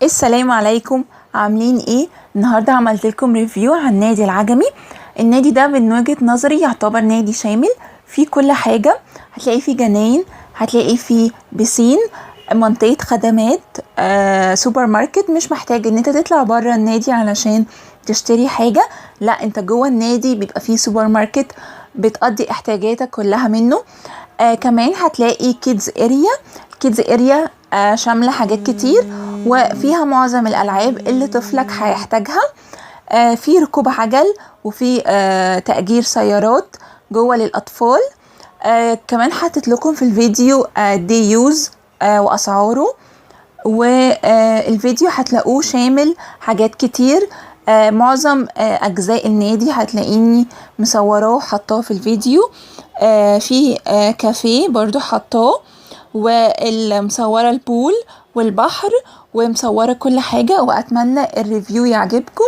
السلام عليكم، عاملين ايه؟ النهارده عملت لكم review عن نادي العجمي. النادي ده من وجهة نظري يعتبر نادي شامل، فيه كل حاجة. هتلاقي فيه جناين، هتلاقي فيه بسين، منطقة خدمات، سوبر ماركت. مش محتاج ان انت تطلع بره النادي علشان تشتري حاجة، لا، انت جوه النادي بيبقى فيه سوبر ماركت بتقضي احتياجاتك كلها منه. كمان هتلاقي kids area. kids area شاملة حاجات كتير وفيها معظم الألعاب اللي طفلك هيحتاجها. في ركوب عجل وفي تأجير سيارات جوه للأطفال. كمان حطيت لكم في الفيديو day use وأسعاره، والفيديو هتلاقوه شامل حاجات كتير. معظم أجزاء النادي هتلاقيني مصوراه وحطاه في الفيديو. في كافيه برضو حطاه، والمصورة ال pool والبحر، ومصورة كل حاجة. وأتمنى ال review يعجبكم.